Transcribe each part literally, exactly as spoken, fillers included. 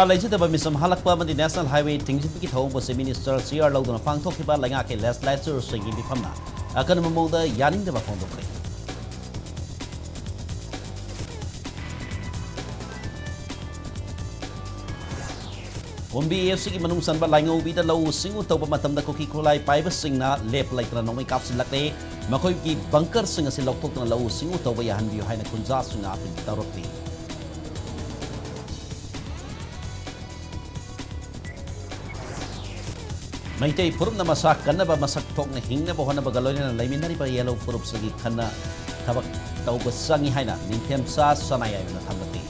ꯂꯩꯖꯗꯕ ꯃꯤꯆꯝ ꯍꯥꯠꯂꯛꯄ ꯑꯃꯗꯤ National Highway ꯊꯤꯡꯖꯤꯟꯕꯒꯤ ꯊꯧꯑꯣꯡꯕꯨ Chief Minister C R ꯂꯧꯗꯨꯅ ꯄꯥꯡꯊꯣꯛꯈꯤꯕ ꯂꯩꯉꯥꯛꯀꯤ legislature ꯁꯤꯡꯒꯤ ꯃꯤꯐꯝꯅ ꯑꯀꯟꯕ ꯃꯑꯣꯡꯗ ꯌꯥꯅꯤꯡꯗꯕ ꯐꯣꯡꯗꯣꯛꯈ꯭ꯔꯦ꯫ ꯀꯨꯝꯕꯤ ꯑꯦꯐ ꯁꯤꯒꯤ ꯃꯅꯨꯡ ꯆꯟꯕ ꯂꯥꯏꯉꯧꯕꯤꯗ ꯂꯧꯎ ꯁꯤꯡꯎ ꯇꯧꯕ ꯃꯇꯝꯗ ꯀꯨꯀꯤ ꯈꯨꯠꯂꯥꯏ ꯄꯥꯏꯕꯁꯤꯡꯅ ꯂꯦꯞ ꯂꯩꯇꯅ ꯅꯣꯡꯃꯩ ꯀꯥꯞꯁꯤꯜꯂꯛꯂꯦ꯫ ꯃꯈꯣꯏꯒꯤ bunker ꯁꯤꯡ ꯑꯁꯤ ꯂꯧꯊꯣꯛꯇꯨꯅ ꯂꯧꯎ ꯁꯤꯡꯎ ꯇꯧꯕ ꯌꯥꯍꯟꯕꯤꯌꯨ ꯍꯥꯏꯅ ꯈꯨꯟꯖꯥꯁꯤꯡꯅ appeal ꯇꯧꯔꯛꯂꯤ꯫ ꯃꯩꯇꯩ ꯐꯨꯔꯨꯞꯅ ꯃꯁꯥ ꯀꯟꯅꯕ, ꯃꯁꯛ ꯊꯣꯛꯅ ꯍꯤꯡꯅꯕ ꯍꯣꯠꯅꯕꯒ ꯂꯣꯏꯅꯅ ꯂꯩꯃꯤꯟꯅꯔꯤꯕ ꯌꯦꯜꯍꯧ ꯐꯨꯔꯨꯞꯁꯤꯡꯒꯤ ꯈꯟꯅ ꯊꯕꯛ ꯇꯧꯕ ꯆꯪꯏ ꯍꯥꯏꯅ ꯅꯤꯡꯊꯦꯝꯆꯥ ꯁꯅꯥꯌꯥꯏꯕꯅ ꯊꯝꯂꯛꯂꯤ꯫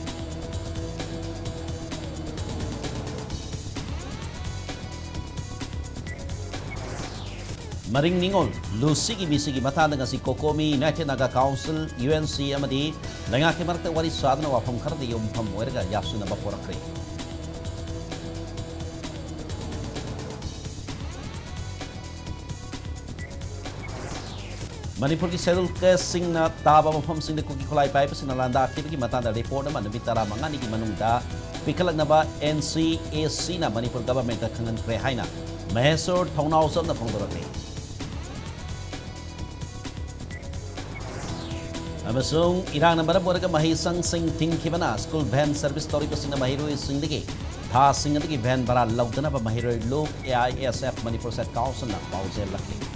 ꯃꯔꯤꯡ ꯅꯤꯉꯣꯜ ꯂꯨꯁꯤꯒꯤ ꯃꯤꯁꯤꯒꯤ ꯃꯇꯥꯡꯗ ꯉꯁꯤ COCOMI, United Naga Council, U N C ꯑꯃꯗꯤ ꯂꯩꯉꯥꯛꯀꯤ ꯃꯔꯛꯇ ꯋꯥꯔꯤ ꯁꯥꯗꯨꯅ ꯋꯥꯐꯝ ꯈꯔꯗ ꯌꯨꯝꯐꯝ ꯑꯣꯏꯔꯒ ꯌꯥꯁꯤꯟꯅꯕ ꯄꯣꯔꯛꯈ꯭ꯔꯦ꯫ ꯃꯅꯤꯄꯨꯔꯒꯤ Scheduled Casteꯁꯤꯡꯅ ꯇꯥꯕ ꯃꯐꯝꯁꯤꯡꯗ ꯀꯨꯀꯤ ꯈꯨꯠꯂꯥꯏ ꯄꯥꯏꯕꯁꯤꯡꯅ ꯂꯥꯟꯗꯥꯈꯤꯕꯒꯤ ꯃꯇꯥꯡꯗ report ꯑꯃ ꯅꯨꯃꯤꯠ ꯇꯔꯥꯃꯉꯥꯅꯤꯒꯤ ꯃꯅꯨꯡꯗ ꯄꯤꯈꯠꯂꯛꯅꯕ N C A Cꯅ ꯃꯅꯤꯄꯨꯔ governmentꯇ ꯈꯪꯍꯟꯈ꯭ꯔꯦ ꯍꯥꯏꯅ ꯃꯍꯦꯁꯣꯔ ꯊꯧꯅꯥꯎꯖꯝꯅ ꯐꯣꯡꯗꯣꯔꯛꯂꯤ꯫ ꯑꯃꯁꯨꯡ ꯏꯔꯥꯡꯅ ꯃꯔꯝ ꯑꯣꯏꯔꯒ ꯃꯍꯩꯁꯪꯁꯤꯡ ꯊꯤꯡꯈꯤꯕꯅ school van service ꯇꯧꯔꯤꯕꯁꯤꯡꯅ ꯃꯍꯩꯔꯣꯏꯁꯤꯡꯗꯒꯤ ꯊꯥꯁꯤꯡ ꯑꯗꯨꯒꯤ van ꯚꯔꯥ ꯂꯧꯗꯅꯕ ꯃꯍꯩꯔꯣꯏ ꯂꯨꯞ, A I S F, Manipur State Councilꯅ ꯄꯥꯎꯖꯦꯜꯂꯛꯂꯤ꯫